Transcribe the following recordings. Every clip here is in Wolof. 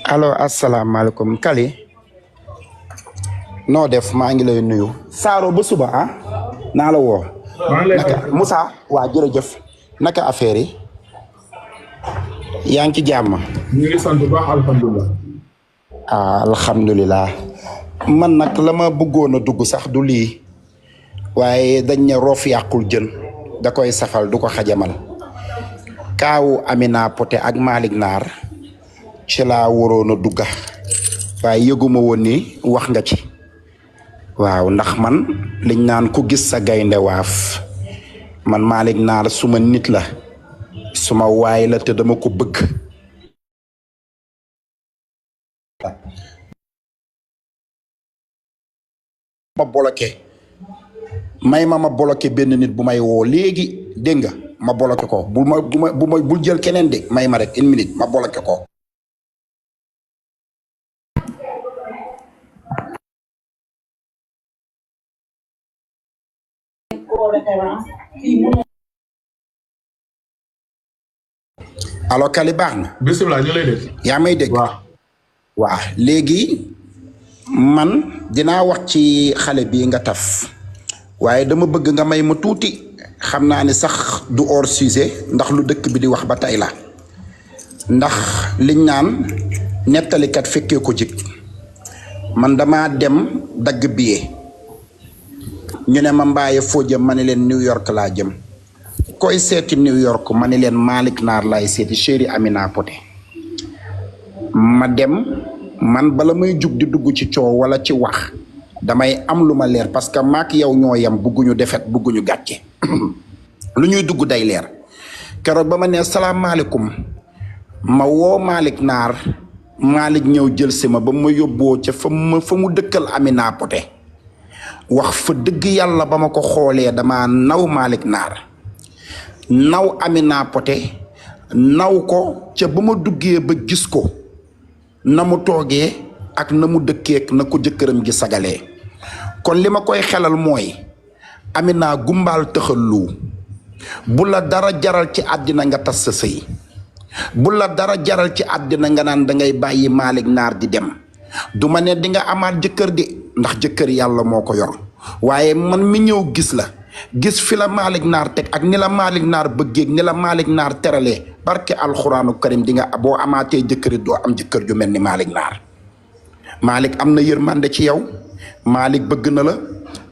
allo asalaamaaleykum Kali noo def maa ngi lay nuyu Saaro ba suba naa la woo naka Moussa waa jërëjëf naka affaire yi yaa ngi ci jàmm ñu ngi sant bu baax alhamdulilah alhamdulilah man nag la ma bëggoon a dugg sax du lii waaye dañ ne roof yàqul jën da koy safal du ko xajamal kaawu Amina Poté ak Malick Naar ci laa waroon a dugga waaye yëguma woon ni wax nga ci waaw ndax man liñ naan ku gis sa gaynde waaf man Malick Naar suma nit la suma waay la te dama ko bëgg ma bloqué ma bloqué benn nit bu may woo léegi dégg nga ma bloqué ko bul jël keneen de may ma rek une minute ma bloqué ko allo Kali baax na. bisimilah ñu lay dégg. yaa may dégg. waaw léegi man dinaa wax ci xale bii nga taf waaye dama bëgg nga may ma tuuti xam naa ne sax du hors sujet ndax lu dëkk bi di wax ba tey la ndax liñ naan nettalikat fekkee ko jig man dama dem dagg billet ñu ne ma mbaaye foo jëm ma ne leen New York laa jëm koy seeti New York ma ne leen Malick Naar laay seeti chéri Amina Poté ma dem man bala may jug di dugg ci coow wala ci wax damay am lu ma leer parce que maak yow ñoo yem bugguñu defet bugguñu gàcce lu ñuy dugg day leer keroog ba ma nee salaamaaleykum ma woo Malick Naar Malick ñëw jël si ma ba ma yóbboo ca fa mu dëkkal Amina Poté wax fa dëgg yàlla ba ma ko xoolee dama naw Malick Naar naw Amina Poté naw ko ca ba ma duggee ba gis ko na mu toogee ak na mu dëkkeek na ko jëkkëram gi sagalee kon li ma koy xelal mooy Amina gumbaal tëxallu bu la dara jaral ci àddina nga tas sa sëy bu la dara jaral ci àddina nga naan dangay bàyyi Malick Naar di dem du ma ne di nga amaat jëkkër di ndax jëkkër yàlla moo ko yor waaye man mi ñëw gis la gis fi la Malick Naar teg ak ni la Malick Naar bëggeeg ni la Malick Naar teralee barke alxuraanu karim di nga boo amaatee jëkkërit doo am jëkkër ju mel ni Malick Naar Malick am na yërmande ci yow Malick bëgg na la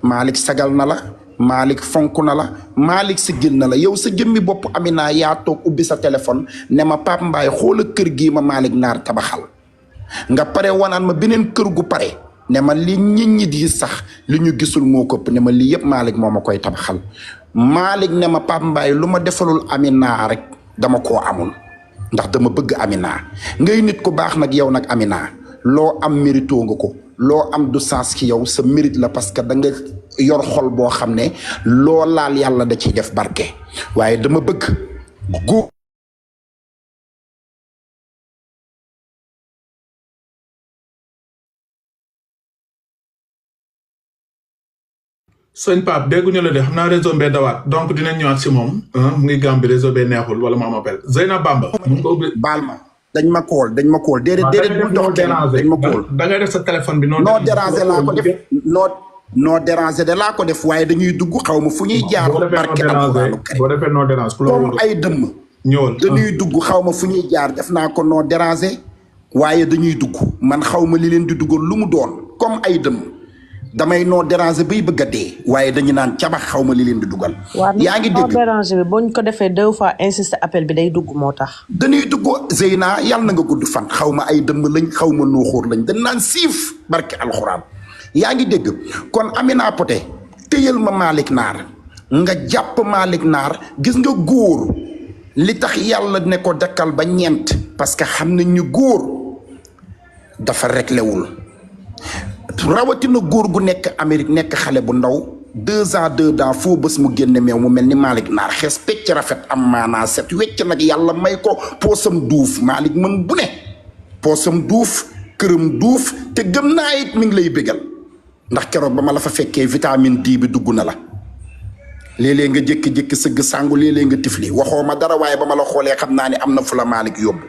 Malick sagal na la Malick fonk na la Malick siggil na la yow sa jëmmi bopp Amina yaa toog ubbi sa téléphone ne ma Pape Mbaye xoola kër gii ma Malick Naar tabaxal nga pare wanaan ma beneen kër gu pare ne ma li nit ñi di sax li ñu gisul moo këpp ne ma lii yëpp Malick moo ma koy tabaxal Malick ne ma Pape Mbaye lu ma defalul Amina rek dama koo amul ndax dama bëgg Amina ngay nit ku baax nag yow nag Amina loo am mérito nga ko loo am du sens ci yow sa mérite la parce que da nga yor xol boo xam ne loo laal yàlla da ciy def barke waaye dama bëgg góor sëñ Pape dégguñu la de xam naa réseau bee dawaat donc dinañ ñëwaat si moom mu ngi Gambie réseau bee neexul wala mu am appel Zeyna Bamba mun ko ubbi baal ma dañ ma kool déedéet bu dox kenn dañ ma kool da ngay def sa téléphone bi noo déranger laa ko def noo déranger de laa ko def waaye dañuy dugg xaw ma fu ñuy jaar barke alxuraanu karim boo defee noo déranger comme ay dëmm ñëwal dañuy dugg xaw ma fu ñuy jaar def naa ko noo déranger waaye dañuy dugg man xaw ma li leen di duggal lu mu doon comme ay dëmm damay noo déranger bay bëgg a dee waaye dañu naan cabax xaw ma li leen di dugal. yaa ngi dégg noo déranger bi boo ko defee 2 fois insister appel bi day dugg moo tax. dañuy dugg Zeyna yàlla na nga gudd fan xaw ma ay dëmm lañ xaw ma nooxóor lañ dañ naan siif barke alxuraan yaa ngi dégg kon Amina Poté téyal ma Malick Naar nga jàpp Malick Naar gis nga góor li tax yàlla ne ko dakkal ba ñeent parce que xam nañ ñu góor dafa réglewul rawatina góor gu nekk Amérique nekk xale bu ndaw 2 ans 2 ans foo bés mu génne meew mu mel ni Malick Naar xees pecc rafet am maanaa set wecc nag yàlla may ko poosam duuf Malick mën bu ne poosam duuf këram duuf te gëm naa it mi ngi lay bégal ndax keroog ba ma la fa fekkee vitamine D bi dugg na la léeg-léeg nga jékki-jékki sëgg sàngu léeg-léeg nga tifli waxoo ma dara waaye ba ma la xoolee xam naa ne am na fu la Malick yóbbu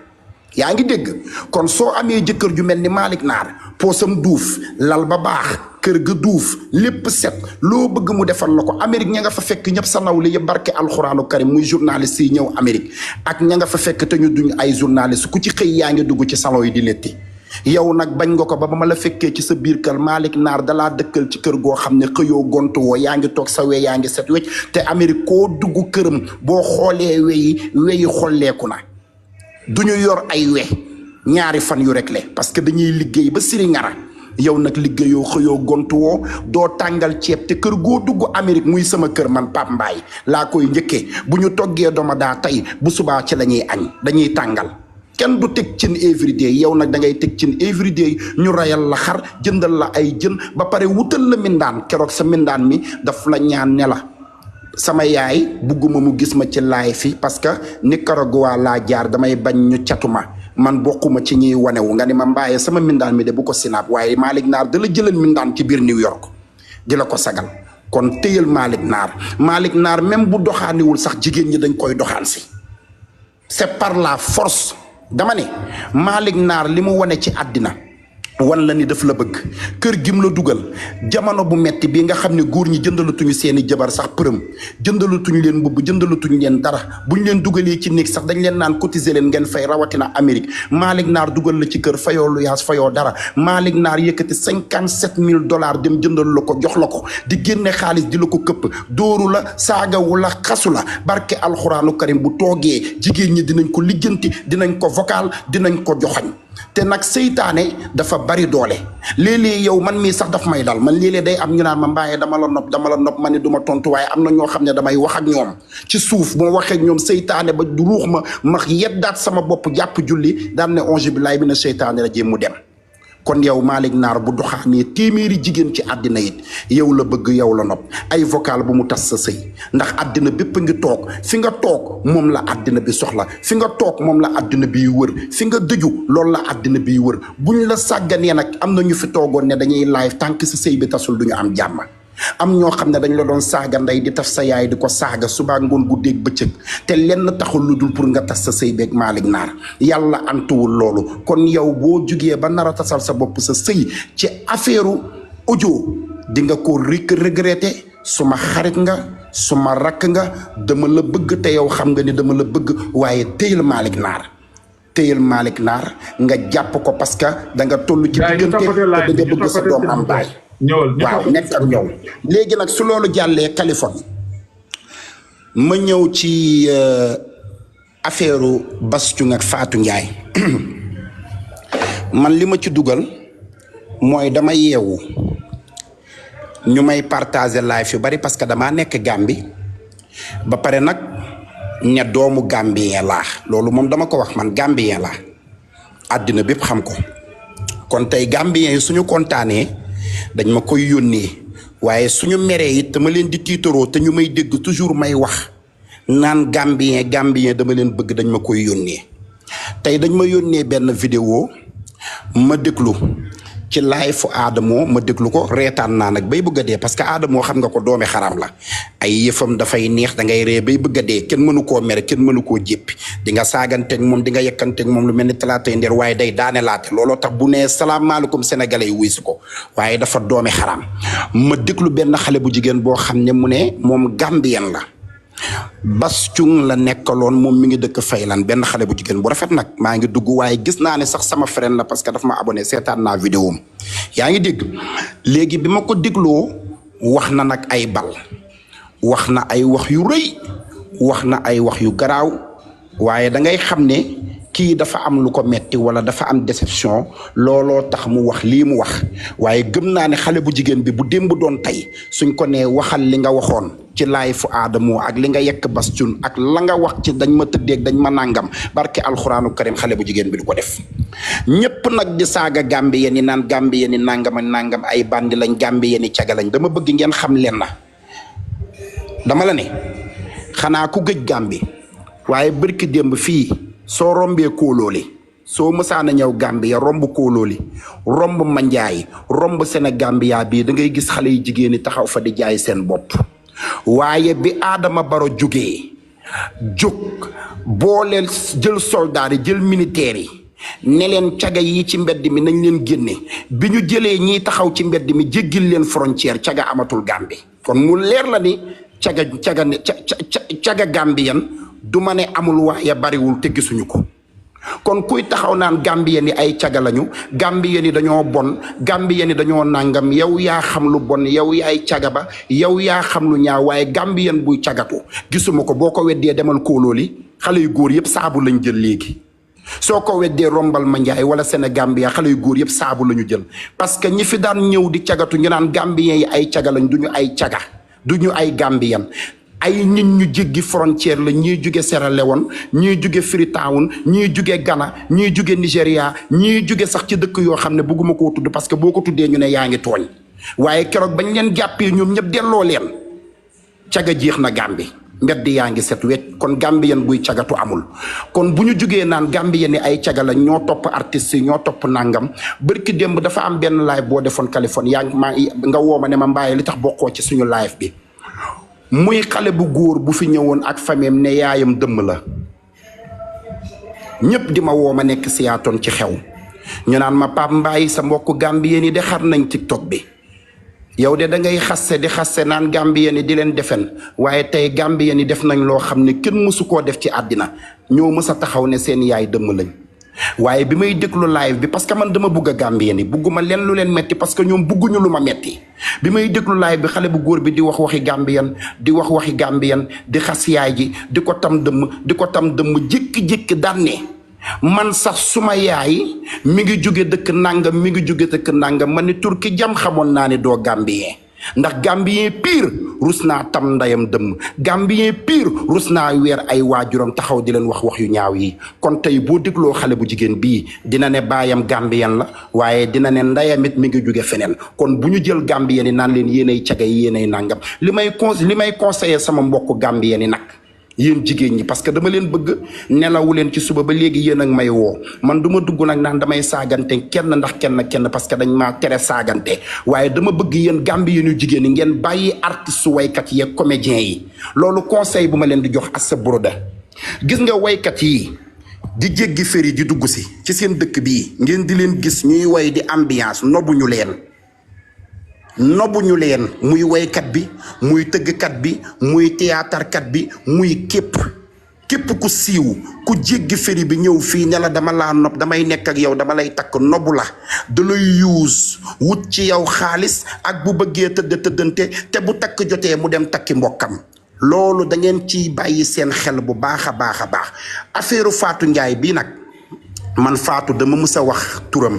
yaa ngi dégg kon soo amee jëkkër ju mel ni Malick Naar poosam duuf lal ba baax kër ga duuf lépp set loo bëgg mu defal la ko Amérique ña nga fa fekk ñëpp sa nawle yëpp barke alxuraanu karim muy journaliste yi ñëw Amérique ak ña nga fa fekk te ñu duñ ay journaliste ku ci xëy yaa ngi dugg ci salon yi di letti yow nag bañ nga ko ba ma la fekkee ci sa biir kër Malick Naar dalaa dëkkal ci kër goo xam ne xëyoo gontu woo yaa ngi toog sa we yaa ngi set wecc te Amérique koo dugg këram boo xoolee weyi xolleeku na du ñu yor ay we ñaari fan yu rek le parce que dañuy liggéey ba siri ngara yow nag liggéeyoo xëyoo gontu woo doo tàngal ceeb te kër goo dugg Amérique muy sama kër man Pape Mbaye laa koy njëkkee bu ñu toggee doma daa tey bu subaa ci la ñuy añ dañuy tàngal kenn du teg cin everyday yow nag da ngay teg cin everyday ñu rayal la xar jëndal la ay jën ba pare wutal la mindaan keroog sa mindaan mi daf la ñaan ne la sama yaay bugguma mu gis ma ci laay fi parce que Nicaragua laa jaar damay bañ ñu catuma man bokkuma ci ñuy wanewu nga ni ma Mbaye sama mindaan mi de bu ko sinaab waaye Malick Naar da la jëlal mindaan ci biir New York di la ko sagal kon téyal Malick Naar même bu doxaaniwul sax jigéen ñi dañ koy doxaan si c'est par la force dama ne Malick Naar li mu wane ci àddina wan la ni daf la bëgg kër gim la dugal jamono bu metti bi nga xam ne góor ñi jëndalatuñu seeni jabar sax përëm jëndalatuñu leen mbubb jëndalatuñu leen dara buñ leen dugalee ci néeg sax dañ leen naan cotiser leen ngeen fay rawatina Amérique Malick Naar dugal la ci kër fayoo lu yaas fayoo dara Malick Naar yëkkati $57,000 dem jëndal la ko jox la ko di génne xaalis di la ko këpp dóoru la saagawu la xasu la barke alxuraanu karim bu toogee jigéen ñi dinañ ko lijjanti dinañ ko vocal dinañ ko joxañ te nag seytaane dafa bari doole léeg-léeg yow man mii sax daf may dal man léeg-léeg day am ñu naan ma Mbaye dama la nopp ma ne du ma tontu waaye am na ñoo xam ne damay wax ak ñoom ci suuf bu ma waxee ak ñoom seytaane ba du ruux ma yeddaat sama bopp jàpp julli daan ne onge billaay bi na seytaane la jéem mu dem kon yow Malick Naar bu doxaanee téeméeri jigéen ci àddina it yow la bëgg yow la nopp ay vocal bu mu tas sa sëy ndax àddina bépp ngi toog fi nga toog moom la àddina bi soxla fi nga toog moom la àddina bi wër fi nga dëju loolu la àddina bi wër buñ la sàgganee nag am na ñu fi toogoon ne dañuy live tant que sa sëy bi tasul duñu am jàmm am ñoo xam ne dañ la doon saaga ndey di taf sa yaay di ko saaga suba ngoon guddeeg bëccëg te lenn taxul lu dul pour nga tas sa sëy beeg Malick Naar yàlla antuwul loolu kon yow boo jugee ba nar a tasal sa bopp sa sëy ci affaire audio di nga ko regretter suma xarit nga suma rakk nga dama la bëgg te yow xam nga ni dama la bëgg waaye téyal Malick Naar nga jàpp ko parce que da nga toll ci diggante te da nga bëgg sa doom am baay waaw nekk ak ñoom léegi nag su loolu jàllee Californie ma ñëw ci affaire Bass Thioung ak Fatou Ndiaye man li ma ci dugal mooy dama yeewu ñu may partager live yu bari parce que damaa nekk Gambie ba pare nag ña doomu Gambien laa loolu moom dama ko wax man Gambien laa àddina bépp xam ko kon tey Gambien yi suñu kontaanee dañ ma koy yónnee waaye suñu meree it dama leen di tiitaroo te ñu may dégg toujours may wax naan Gambien dama leen bëgg dañ ma koy yónnee tey dañ ma yónnee benn vidéo ma déglu ci live fu Adamo ma déglu ko reetaan naa nag bay bëgg a dee parce que Adamo xam nga ko doomi xaram la ay yëfam dafay neex da ngay ree bay bëgg a dee kenn mënu koo mere kenn mënu koo jéppi di nga saaganteeg moom di nga yekkanteeg moom lu mel ni talaatay ndeer waaye day daane laate looloo tax bu nee salaamaaleykum sénégalais yi wuy si ko waaye dafa doomi xaram ma déglu benn xale bu jigéen boo xam ne mu ne moom Gambien la Bass Thioung la nekkaloon moom mi ngi dëkk Faylan benn xale bu jigéen bu rafet nag maa ngi dugg waaye gis naa ne sax sama friend la parce que dafa ma abonné seetaan naa vidéo am yaa ngi dégg léegi bi ma ko dégloo wax na nag ay bal wax na ay wax yu rëy wax na ay wax yu garaaw waaye da ngay xam ne kii dafa am lu ko metti wala dafa am déception looloo tax mu wax lii mu wax waaye gëm naa ne xale bu jigéen bi bu démb doon tey suñ ko nee waxal li nga waxoon ci laay fu Adamo ak li nga yekk Bass Thioung ak la nga wax ci dañ ma tëddeeg dañ ma nàngam barke alxuraanu karim xale bu jigéen bi du ko def ñëpp nag di saaga Gambien yi naan Gambien yi nàngam ak nàngam ay bandi lañ Gambien yi caga lañ dama bëgg ngeen xam leen na dama la ne xanaa ku gëj Gambie waaye bërki démb fii soo rombee kóolooli soo mësaana ñëw Gambia romb kóolooli romb Manjaay romb Sénégambia bii da ngay gis xale yu jigéen ñi taxaw fa di jaay seen bopp waaye bi Adama Barrow jóg booleel jël soldats yi jël militaires yi ne leen caga yi ci mbedd mi nañ leen génne bi ñu jëlee ñiy taxaw ci mbedd mi jéggil leen frontière caga amatul Gambie kon mu leer la ni caga Gambien du ma ne amul waaye bariwul te gisuñu ko kon kuy taxaw naan Gambien yi ay caga lañu Gambien yi dañoo bon Gambien yi dañoo nàngam yow yaa xam lu bon yow yaay caga ba yow yaa xam lu ñaaw waaye Gambien buy cagatu gisuma ko boo ko weddee demal kóolóoli xale yu góor yëpp saabu lañ jël léegi soo ko weddee rombal ma njaay wala Sénégambia xale yu góor yëpp saabu la ñu jël parce que ñi fi daan ñëw di cagatu ñu naan Gambien yi ay caga lañ duñu ay caga duñu ay Gambien ay nit ñu jéggi frontière la ñii jóge Sierra Leone ñii jóge Freetown ñii jóge Ghana ñii jóge Nigéria ñii jóge sax ci dëkk yoo xam ne bëgguma koo tudd parce que boo ko tuddee ñu ne yaa ngi tooñ waaye keroog bañ leen jàppee ñoom ñëpp delloo leen caga jeex na Gambie mbedd yaa ngi set wecc kon Gambien buy cagatu amul kon bu ñu jógee naan Gambien yi ay caga la ñoo topp artistes yi ñoo topp nangam bërki démb dafa am benn live boo defoon Californie yaa nga woo ma ne ma Mbaye li tax bokkoo ci suñu live bi muy xale bu góor bu fi ñëwoon ak fameem ne yaayam dëmm la ñëpp di ma woo ma nekk siyaatoon ci xew ñu naan ma Pape Mbaye sa mbokk Gambien yi de xar nañ TikTok bi yow de da ngay xasse di xasse naan Gambien yi di leen defen waaye tey Gambien yi def nañ loo xam ne kenn mësu koo def ci àddina ñoo mës a taxaw ne seen yaay dëmm lañ waaye bi may déglu live bi parce que man dama bugg a Gambien yi bugguma leen lu leen metti parce que ñoom bugguñu lu ma metti bi may déglu live bi xale bu góor bi di wax waxi Gambien di wax waxi Gambien di xas yaay ji di ko tam dëmm jékki-jékki daan ne man sax suma yaay mi ngi jóge dëkk nangam mi ngi jóge dëkk nangam man ni turki jam xamoon naa ne doo Gambien ndax Gambien pire rus naa tam ndayam dëmm Gambien pire rus naa weer ay waajuram taxaw di leen wax wax yu ñaaw yi kon tey boo dégloo xale bu jigéen bii dina ne baayam Gambien la waaye dina ne ndayamit mi ngi jóge feneen kon bu ñu jël Gambien yi naan leen yéenay caga yi yéenay nangam li may conseiller sama mbokk Gambien yi nag yéen jigéen ñi parce que dama leen bëgg nelawu leen ci suba ba léegi yéen ak may woo man du ma dugg nag naan damay saagante kenn ndax kenn parce que dañ maa tere saagante waaye dama bëgg yéen Gambien yu jigéen ñi ngeen bàyyi artiste waykat yi ak comédien yi loolu conseil bu ma leen di jox Assa Broda gis nga waykat yi di jéggi féri di dugg si ci seen dëkk bii ngeen di leen gis ñuy way di ambiance nobbuñu leen muy waykat bi muy tëggkat bi muy théâtrekat bi muy képp ku siiw ku jéggi féri bi ñëw fii ne la dama laa nopp damay nekk ak yow dama lay takk nobbu la da lay use wut ci yow xaalis ak bu bëggee tëddante te bu takk jotee mu dem takki mbokkam loolu da ngeen ciy bàyyi seen xel bu baax a baax affaire Fatou Ndiaye bii nag man Fatou dama mës a wax turam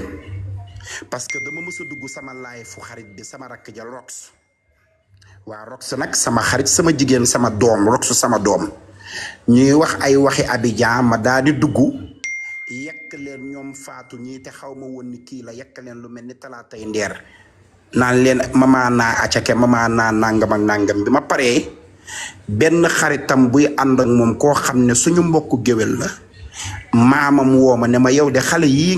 parce que dama mës a dugg sama live fu xarit bi sama rakk ja Rox waa Rox nag sama xarit sama jigéen sama doom Rox sama doom ñuy wax ay waxi Abidjan ma daal di dugg yekk leen ñoom Fatou ñii te xaw ma woon ni kii la yekk leen lu mel ni talaatay ndeer naan leen mama naa acake mama naa nangam ak nangam bi ma paree benn xaritam buy ànd ak moom koo xam ne suñu mbokku géwél la maamam woo ma ne ma yow de xale yii